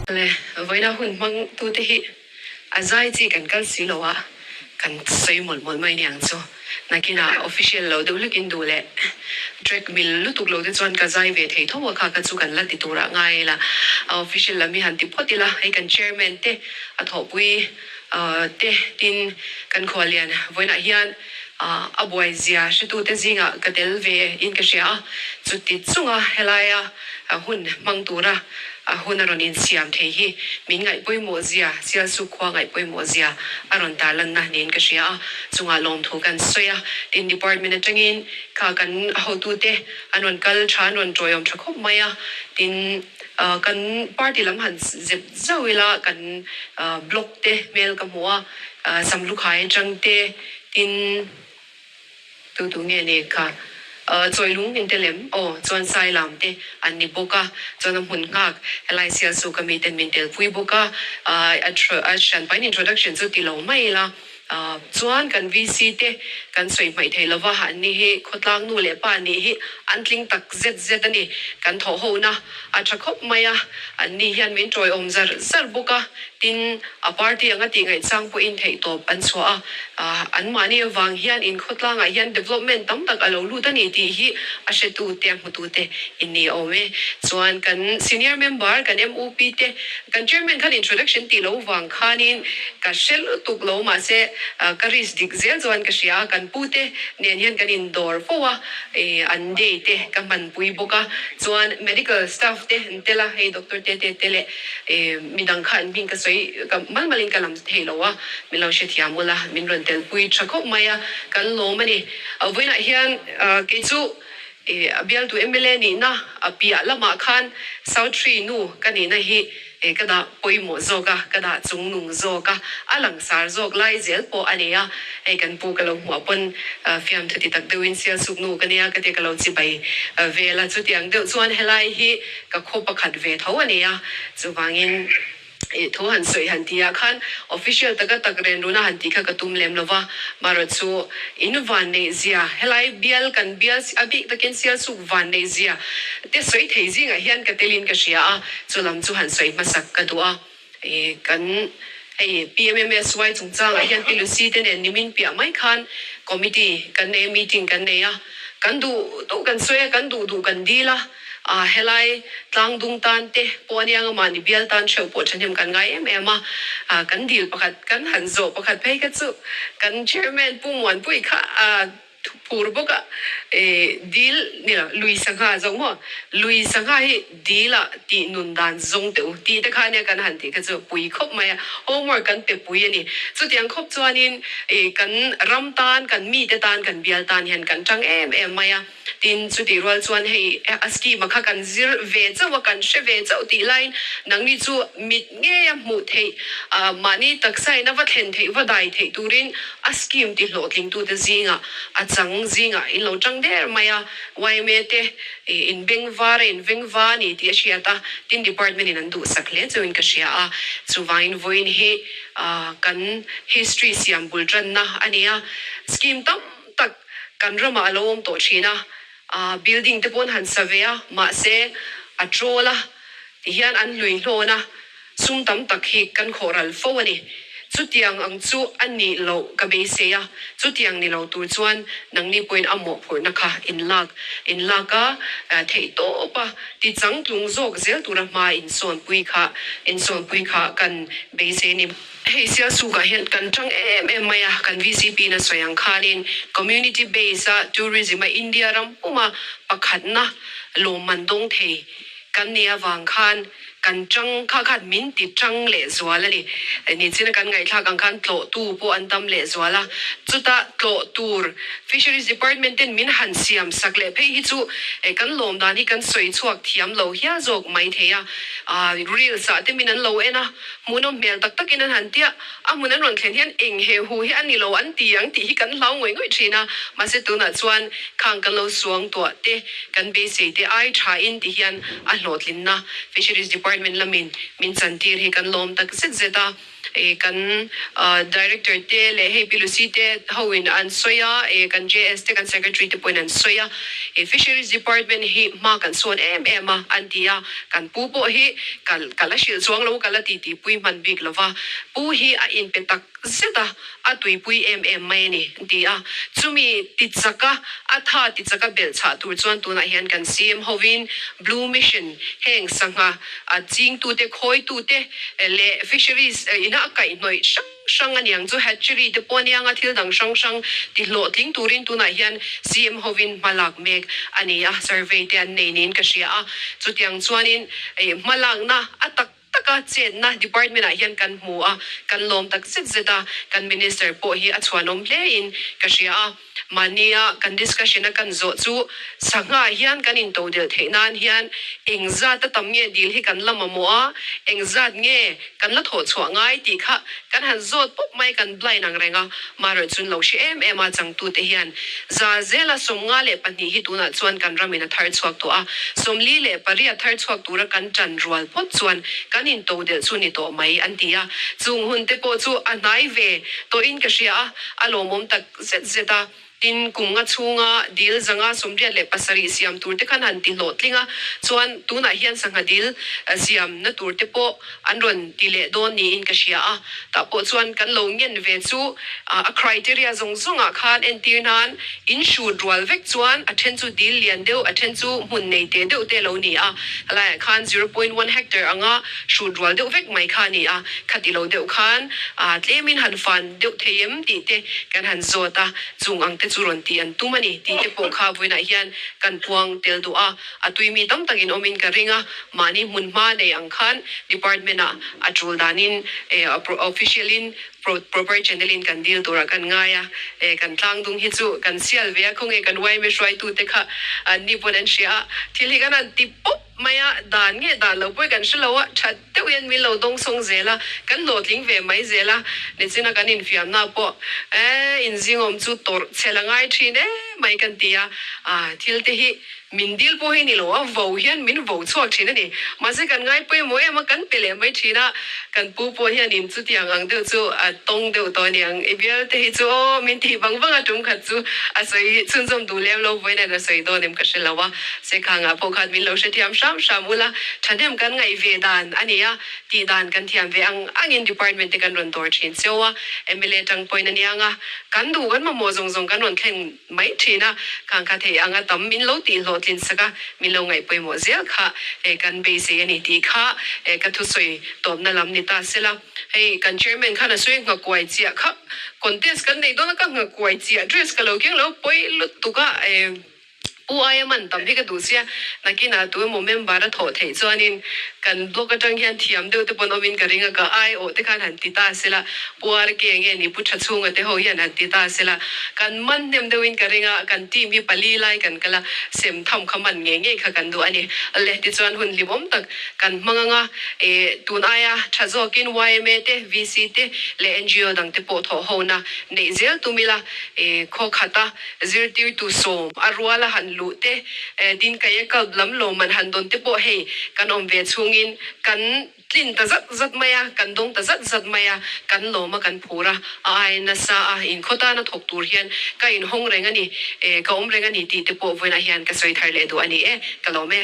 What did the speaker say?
Le, vawiina hun hmang tute hi a zai chi kan kal si lo a, kan sawi mawlh mawlh mai niang chu. Nakinah official lo deuh hlekin duh leh track mil lutuk lo te chuan ka zai ve thei tho a kha kha chu kan la ti turah ngai ila. A official lam hi han ti phawt ila, hei kan chairman te a thawhpui te tin kan khuallian vawiinah hian a buai zia hretute zingah ka tel ve in ka hria a, chuti chunga helaia hun hmang tura hun a rawn insiam thei hi min ngaih pawimawh zia, Sialsuk khua ngaih pawimawh zia a rawn tarlanna niin ka hria a, chungah lawmthu kan sawi a, tin department atangin kha kan hotute an rawn kal tha, an rawn tawiawm tha khawp mai a, tin kan party lam han zep zauh ila kan block te hmel ka hmu a, Samlukhai atang te tin tu tu nge ni kha Chawilung in te lem aw chuan Sailam te an ni bawk a, chuan a hmun nghak helai Sialsuk a miten min telpui bawk a, a hranpain introduction chu ti lo mai ila chuan kan VC te kan sawi hmaih thei lova an ni hi khawtlang nu leh pa nih hi an tling tak zet zet a ni, kan thawh hona a tha khawp mai a, an ni hian min tawiawm zar zar bawk a, tin A party anga tih ngaihchang pawhin theihtawp an chhuah a, anmahni avang hian inkhawtlangah hian development tam tak a lo lut a ni tih hi a hretute, a hmutute in ni awm e. Chuan kan senior member, kan MUP te, kan chairman khan introduction tih lo vang khanin ka hre lutuk lo mahse ka risk dik zel chuan ka hria a, kan pute nen hian kan indawr fo a, an day te ka hmanpui bawk a, chuan medical staff te an tel a, hei doctor te te te leh Midang kha an hming ka sawi ka mal malin ka lam thei lo a, min lo hrethiam ula, min rawn telpui tha khawp mai a, kan lawm a ni. Vawiinah hian kei chu a bialtu mla nihna a piah lamah khan South Tree nu ka nihna hi ka dah pawimawh zawk a, ka dah chungnung zawk a, a langsar zawk lai zel pawh a ni a. Hei kan pu ka lo hmuah pawn fiamthu ti tak deuhin Sialsuk nu ka nia ka tia ka lo chibai vel a, chutiang deuh chuan helai hi Ka khaw pakhat ve tho a ni a, chuvangin ih thu han sawi han tih ah khan official taka tak ren runa han tih kha ka tum lem lo va, marawh chu in van neih zia helai bial kan bial a bik takin Sialsuk van neih zia te sawi thei zingah hian ka telin ka hria a, chu lam chu han sawi hmasak ka duh a, ih kan hei PMMSY chungchangah hian Pi Lucy te nen nimin piah mai khan committee kan nei a, meeting kan nei a, kan duh duh kan sawi a, kan duh duh kan dil a. A helai tlang dung tan te pawh ania nga mahni bial tan theuh pawh thahnem kan ngai em em a, kan dil pakhat kan han zawh pakhat phei kha chu kan chairman Pu Muanpui kha a phur bawk a, dil ni lo lui sangha zawk maw lui sangha hi dil ah tih nun dan zawng teh u tih te kha ania kan han tih kha chu pui khawp mai a, homework kan pe pui a ni. Chutiang khawp chuanin kan ram tan kan mite tan kan bial tan hian kan tang em em mai a. Tin, chutih rual chuan hei a scheme a kha kan zir ve chauh a, kan hre ve chauh tih laiin nangni chu mit ngeia hmuh theih, mahni taksa in a va thlen theih, va dai theih turin a scheme ti hlawhtlingtute zingah a chang zingah in lo tang der mai a, yma te in beng var a, in veng va a ni tih a hriat a, tin department in an duhsak hle chauhin ka hria a, chuvangin vawiin hi kan history siam bul tanna a ni a, scheme tam tak kan ramah a lo awm tawh thin a, aa building te pawn han sa ve a, mahse a troll a ti hian an hlui hlawn a, sum tam tak hi kan khawh ral fo a ni. Chutiang ang chu a nih loh ka beisei a, chutiang ni lo tur chuan nangni pawhin a mawhphurhna kha in lak in lak a, theih tawp a ti changtlung zawk zel tura hma insawnpui kha insawnpui kha kan beisei a ni. Hei Sialsukah hian kan tang em em mai a, kan VCP in a sawi ang khanin community base a tourism a India ram puma pakhatna lawmman dawng thei kan nih avang khan kan tang kha khan min ti tang leh zual a ni. Nichina kan ngaihthlak ang khan tlawh tu pawh an tam leh zual a, chuta tlawh tur Fisheries Department ten min han siam sak leh phei hi chu kan lawm dan hi kan sawi chhuak thiam lo hial zawk mai thei a, reels ah te min an lo en a. Hmuhnawm hmel tak takin an han tia, a hmun an rawn thlen hian eng he hu hi a ni lo an ti ang tih hi kan hlau ngawih ngawih thin a, mahse tunah chuan khang kan lo suang tuah te, kan beisei te ai tha in ti hian a hlawhtlinna Fisheries Department lamin min chantir hi kan lawm tak zet zet a. Ih kan Director te leh hei Pi Lucy te ho in an sawi a, ih kan JS te kan Secretary te pawhin an sawi a, ih Fisheries Department hi hma kan sawn em em a an ti a, kan pu pawh hi ka ka la hrilh chuang lo ka la titi pui hman bik lo va, pu hi a inpe tak zet a, a tuipui em em mai a ni an ti a, chumi ti chak a, a tha ti chak a belh chhah tur chuan tunah hian kan CM hovin Blue Mission heng sangha a chingtute, khawitute leh fisheries ina a kaihhnawih hrang hrang a niang chu hatchery te pawh a niang a, thil dang hrang hrang ti hlawhtling turin tunah hian CM hovin hma lak mek a ni a, survey te an nei niin ka hria a, chutiang chuanin hmalakna a tak taka chetna department ah hian kan hmu a, kan lawm tak zet zet a, kan minister pawh hi a chhuanawm hle in ka hria a. Mahnia kan discussion a kan zawh chu sangha hian kan intodelh theih nan hian eng zat a tam nge dil hi kan la mamawh a, eng zat nge kan la thawh chhuah ngai tih kha kan han zawt pawp mai kan blind ang reng a, marawh chun lo hre em em a changtute hian za zela 52 hi tunah chuan kan ramin a thar chhuak tawh a, 48 thar chhuak tura kan tan rual phawt chuan kan intodelh chu ni tawh mai an ti a, chung hun te pawh chu a hnai ve tawhin ka hria a, a lawmawm tak zet zet a, tin kum nga chhunga dil zanga 87 siam tur te khan han ti hlawhtling a, chuan tunah hian sangha dil siam na tur te pawh an rawn ti leh dawn niin ka hria a, tah pawh chuan kan lo ngen ve chu a criteria zawng zawng ah khan entir nan in hrut rual vek chuan a then chu dil lian deuh a then chu hmun nei te deuh te lo ni a, helaiah khan 0.1 hectare anga hrut rual deuh vek mai kha a ni a, khati lo deuh khan tlemin han fan deuh thei em tih te kan han zawt a, chung ang te chu rawn tih an tum a ni tih te pawh kha vawiinah hian kan puang tel duh a, a tui mi tam takin awmin ka ring a, mahni hmun hma nei ang khan department ah a tul danin official in proper channel in kan deal turah kan ngai a, kan tlang dung hi chu kan sial ve a, khawnge kan yma hruaitu te kha an ni pawn an hria a, thil hi kan han ti pawp mai a, dan nge dan lo pawh kan hre lo a, that Deuh hian min lo dawng sawng zel a, kan hlawhtling ve mai zel a, nichina kan infiamna pawh eh inzingawm chu tawrh chhel a ngai thin em mai kan ti a, ah thil te hi min dil pawh hi ni lo a, vo hian min vo chhuak thin a ni. Mahse kan ngai pawimawh em a, kan pe leh mai thin a, kan pu pawh hianin chutiang ang deuh chu a tawng deuh tawh a niang, i bial te hi chu aw min tih vang vang a tum khat chu a sawi chhunzawm duh lem lo vawiin a sawi dawn em ka hre lo a. Sekhangah pawh khan min lo hrethiam hram hram ula, thahnem kan ngaih ve dan a ni a, tih dan kan thiam ve ang angin department te kan rawn dawr thin cheu a, mla tang pawhin a niang a, kan duh kan mamawh zawng zawng kan rawn thleng mai thin a, khang kha thei anga tam min lo tih hlawhtlin sak a, min lo ngaih pawimawh zel kha hei kan beisei a ni tih kha ka thusawi tawpna lam ni ta sela, hei kan chairman khan a sawi nghakuai chiah kha contest kan neih dawn a ka nghakuai chiah dress ka lo keng lo pawi lutuk a. U aia man tam hi ka duh sia, nakinah tu emaw member a thawh theih chuanin kan blog atang hian thiam deuh te pawn awmin ka ring a, ka ai awh te khan han ti ta sela, Pu RK nge ni Pu Thachhunga te ho hian han ti ta sela, kan man hnem deuhin ka ring a, kan team hi pali lai kan kal a, sem tham kha man ngei ngei kha kan duh a ni. Le tichuan hun hlimawm tak kan hmang anga, e tun aia tha zawkin yma te, VC te leh ngo dang te pawh thawh hona neih zel tum ila, e khaw khata Zirtirtu sawm a rual a han luh te, tin kaia kalp lam lawm an han dawn te pawh hei kan awm ve chhungin kan tlin ta zat zat mai a, kan dawng ta zat zat mai a, kan lawm a kan phur a, a ai nasa a, inkhaw tana thawk tur hian ka inhawng reng a ni, ka awm reng a ni tih te pawh vawiinah hian ka sawi thar leh duh a ni e, ka lawm e.